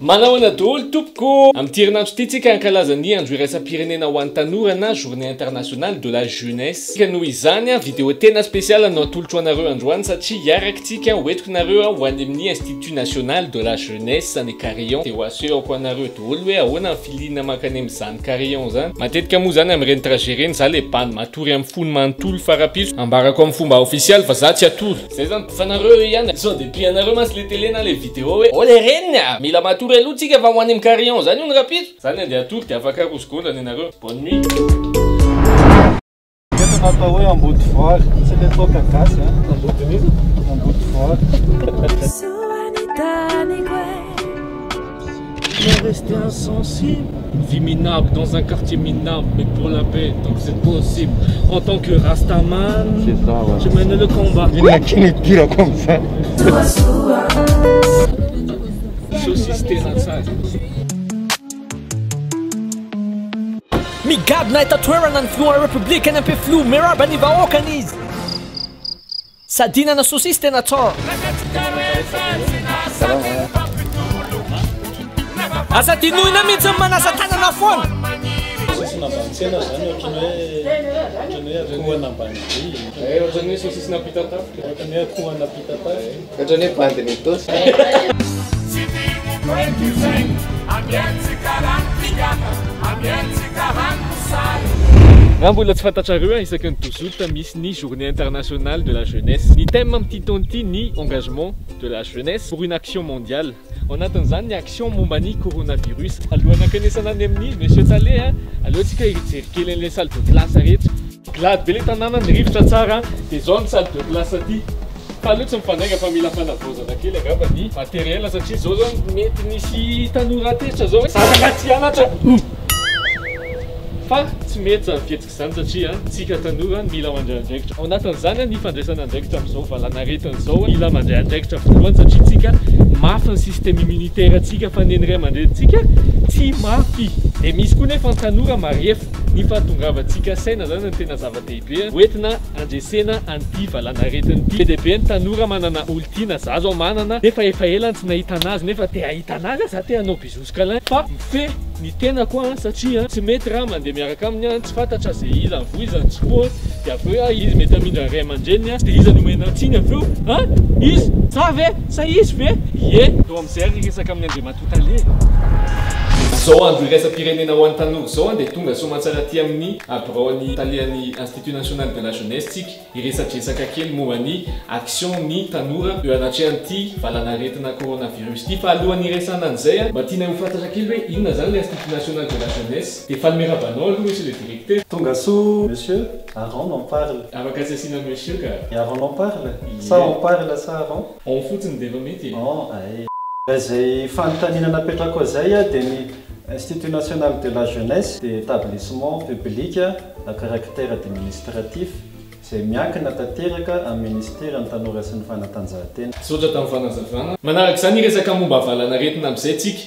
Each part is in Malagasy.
Manahoana daholo tompoko! Amin'ity herinandro ity tsika hankalaza ny andro iraisam-pirenena ho an'ny tanora na journée internationale de la jeunesse. Ka noho izany, vidéo tena spéciale no atolotro anareo androany satria hiaraka tsika ho entiko nareo ho any amin'ny Institut National de la Jeunesse any Carion dia ho asehoko anareo daholo hoe ahoana ny filiana mankany amin'izany Carion izany. Matetika moa izany amin'ireny trajet ireny za le bandy matory amin'ny fony manontolo farapiso. Ambarako amin'ny fomba ofisialy fa za tsy hatory. Zay zany fa nareo eo ihany sao de pianareo mantsy le télé na le vidéo hoe oh le reniny a! Mila matory aloha tsika fa ho any am carillon zany hono rapitso! Zany andeha hatory de afaka 2 segondra nenareo. Bonne nuit. Eto no atao hoe ambodivoara, tsy le toaka gasy an. Ambodin'iza? Ambodivoara. Rester insensible. Une vie minable dans un quartier minable, mais pour la paix, tant que c'est possible. En tant que Rastaman, C'est ça, ouais. je mène le combat. Il n'a qu'une pire comme ça. Saucisse tena tsara. Migadona eto an-toerana ny filohan'ny Repoblika any Ampefiloha, miarahaba ny vahoakany izy. Sady hihinana saucisse tena tsara. Aza adinoina mihitsy ny manasa tanana foana. Saucisse ambany tsena zany ohatran'ny hoe ohatran'ny hoe akoho an'ambany vy. Eh, ohatran'ny hoe saucisse nampitatafika. Ohatran'ny hoe akoho nampitatafika. Ohatran'ny hoe bandy nitosy. Raha mbola tsy fantatrareo, isaky ny 12 août misy ny journée internationale de la jeunesse. Ny thème amin'ity taona ity ny engagement de la jeunesse pour une action mondiale. Ao anatin'izany ny action momba ny coronavirus. Alohan'ny hankanesana any amin'ny Monsieur Tale, aleo tsika hijery kely an'ilay salle de classe rehetra. Glady be ilay tanàna, ny rivotra tsara, dia izao ny salle de classe aty. Fa aleo tsy mifandraika fa mila fanavaozana kely angamba ny matériel satria izao zao mety nisy tanora tezitra zao hoe zanaka tsy hianatra. Fa tsy mety izany fihetsika izany satria tsika tanora mila mandray andraikitra. Ao anatin'izany ny fandraisana andraikitra amin'izao valanaretina izao, mila mandray andraikitra voalohany satria tsika mafy ny système immunitaire tsika fa ny ray aman-drenintsika tsy mafy. Dia misy koa nefa ny tanora marefo. Ny fahatongavantsika saina zany no tena zava-dehibe hoentina handresena an'ity valanaretina ity. Be dia be ny tanora manana olon-tiana, za zao manana nefa efa ela no tsy nahita anazy nefa te hahita anazy aho, za te hanao bisous sy câlin fa mifehy ny tenako aho satria tsy mety raha mandeha miaraka aminy aho, tsy fantatra ze iza ny voa iza ny tsy voa, dia avy eo izy mety hamindra ny ray aman-dreniny dia iza no omena tsiny avy eo an? Izy? Za ve? Sa izy ve? Ie! Eo amin'izay ary hiresaka amin'ny Andriamatoa Tale. Izao andro iraisam-pirenena ho an'ny tanora izao dia tonga soamantsara aty amin'ny biraon'ny talehan'ny Institut National de la Jeunesse tsika hiresadresaka kely momba ny action ny tanora eo anatrehan'ity valanaretina coronavirus ity. Fa alohan'ny hiresahana an'izay, mba tianay ho fantatra kely hoe inona izany ilay Institut National de la Jeunesse. Dia faly miarahaba anao aloha Monsieur le Directeur. Tonga soa Monsieur, Aaron en parle. Afaka tsy asiana Monsieur ka. Aaron en parle? Sa on parle sa Aaron? En fotsiny dia efa mety e. En, ay. Izay fanontaniana napetrako izay dia ny Institut National de la Jeunesse dia établissement public à caractère administratif izay miankina tanteraka amin'ny Ministeran'ny Tanora sy ny Fanatanjahantena. Misaotra tamin'ny fanazavana. Manaraka izany hiresaka momba valanaretina amin'izay tsika.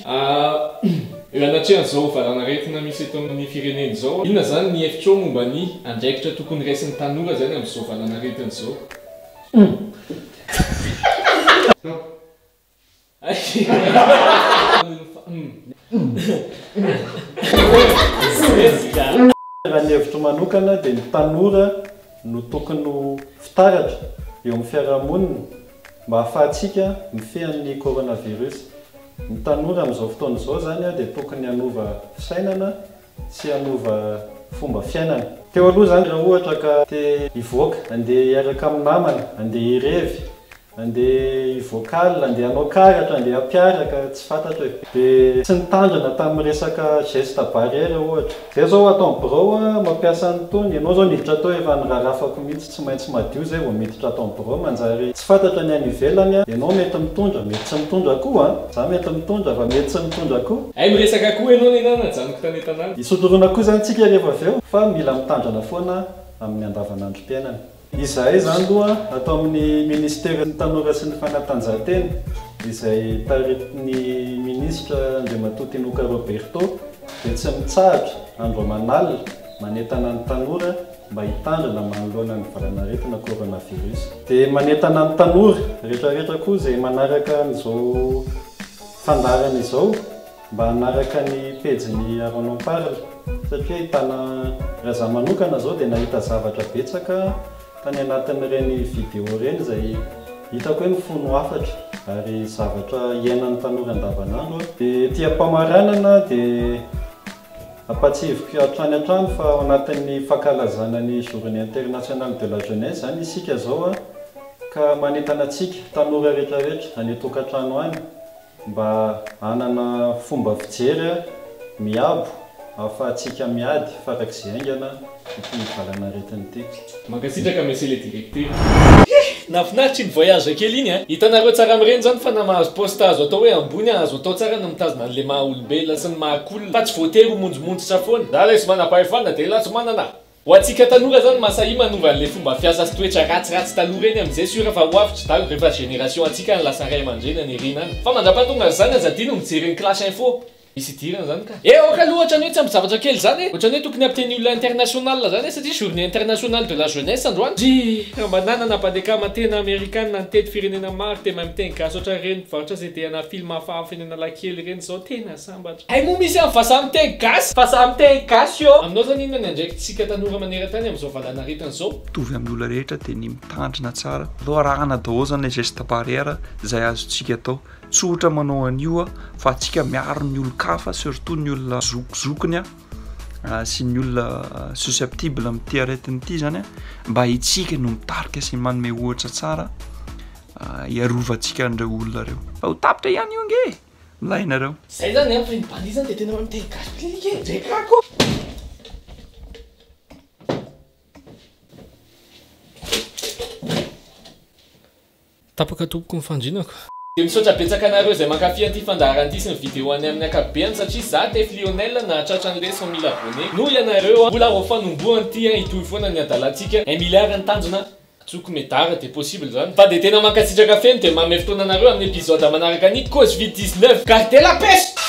Eo anatrehan'izao valanaretina misy eto amin'ny firenena izao, inona izany ny hevitrao momba ny andraikitra tokony raisin'ny tanora izany amin'izao valanaretina izao? Raha ny hevitro manokana dia ny tanora no tokony ho fitaratra eo amin'ny fiarahamonina mba hahafahantsika mifehy an'ny coronavirus. Ny tanora amin'izao fotoana izao izany dia tokony hanova fisainana sy hanova fomba fiainana. Teo aloha izany raha ohatra ka te hivoaka, handeha hiaraka amin'ny namana, handeha hirevy, handeha hi-vocal, handeha hanao karatra, handeha hampiaraka, tsy fantatro e. Dia tsy nitandrina tamin'ny resaka geste barrière ohatra. Zay zao ato amin'ny birao a, mampiasa an'itony, ianao zao niditra tao efa nirarafako mihitsy, tsy maintsy madio zay vao miditra ato amin'ny birao, manjary tsy fantatra ny any ivelany a, ianao mety mitondra, mety tsy mitondra koa an, za mety mitondra fa mety tsy mitondra koa. Hay miresaka koa ianao nenah najanoko tany an-tanàna. Hisotoroana koa izany tsika rehefa avy eo fa mila mitandrina foana amin'ny andavanandrom-piainana. Izahay izany aloha ato amin'ny Ministeran'ny Tanora sy ny Fanatanjahantena izay taritin'ny Minisitra Andriamatoa Tinoka Roberto dia tsy mitsahatra andro aman'alina manentana ny tanora mba hitandrina manoloana ny valanaretina coronavirus. Dia manentana ny tanora rehetrarehetra koa izay manaraka an'izao. fandaharana izao mba hanaraka ny pejin'ny Aaron en parle satria ahitana, raha izaho manokana izao dia nahita zavatra betsaka tany anatin'ireny vidéo ireny izay hitako hoe mifono hafatra ary zavatra iainan'ny tanora andavanandro. Dia ety am-pamaranana dia ampahatsiahiviko hatrany hatrany fa ao anatin'ny fankalazana ny Journée internationale de la jeunesse izany isika izao ka manentana antsika tanora rehetra rehetra any an-tokantrano any mba hanana fomba fijery miabo ahafahantsika miady farak'izay haingana ity valanaretina ity. Mankasitraka Monsieur le Directeur. He! Nahafinaritra iny voyage kely iny a! Hitanareo tsara amin'ireny izany fa na mahazo poste azo atao hoe ambony azo atao tsara ny mitazona an'ilay maha olombelona sy ny maha cool fa tsy voatery ho monjomonjotra foana. Za lay tsy manam-pahefana dia elah tsy manana. Ho antsika tanora zany mahasahia manova an'ilay fomba fiasa sy toetra ratsiratsy taloha ireny amin'izay sûr fa ho avy tsy dago rehefa génération antsika no lasa ray aman-dreny any aoriana any. Fa mandrapahatonga an'izany aza adino mijery ny clash info. Misy idirana zany ka. Eh ok aloha ohatrany hoe tsy ampy zavatra kely zany e! Ohatrany hoe tokony hampiteny olona international zany e satria journée internationale de la jeunesse androany. Drii! Raha mba nanana mpandekama tena amerikana nitety firenena maro dia mahay miteny gasy ohatran'ireny mpivarotra CD ana film hafahafa eny Analakely ireny izao tena sambatra. Hay moa misy any vazaha miteny gasy! Vazaha miteny gasy ô! Aminao zany inona ny andraikitsika tanora maneran-tany amin'izao valanaretina izao? Mitovy amin'ny olona rehetra dia ny mitandrina tsara. Aleo arahana daholo zany ilay geste barrière izay azontsika atao. Tsotra manao an'io fa antsika miaro ny olon-kafa surtout ny olona zokizokiny sy ny olona susceptible amin'ity aretina ity zany mba itsika no mitarika sy manome ohatra tsara hiarovantsika an'ireo olona ireo. Fa ho tapitra ihany io ange e! Milay nareo. Zay zany an, fa iny bandy zany de tena mahay miteny gasy clinique e! Ndrekako! Tapaka tompoko ny fandrinako. Dia misaotra betsaka anareo izay mankafy an'ity fandaharana ity sy ny vidéo any amin'ny ankapobeny satria za Tefy Lionel nahatratra an'le 100 mille abonnés noho ianareo mbola vao fanombohana ity an hitohy foana ny adalantsika un milliard ny tanjona Antsoiko Medard dia possible zany fa dia tena mankasitraka feno dia manome fotoana anareo amin'ny épisode manaraka ny Cosvid 19 Gardez la pêche!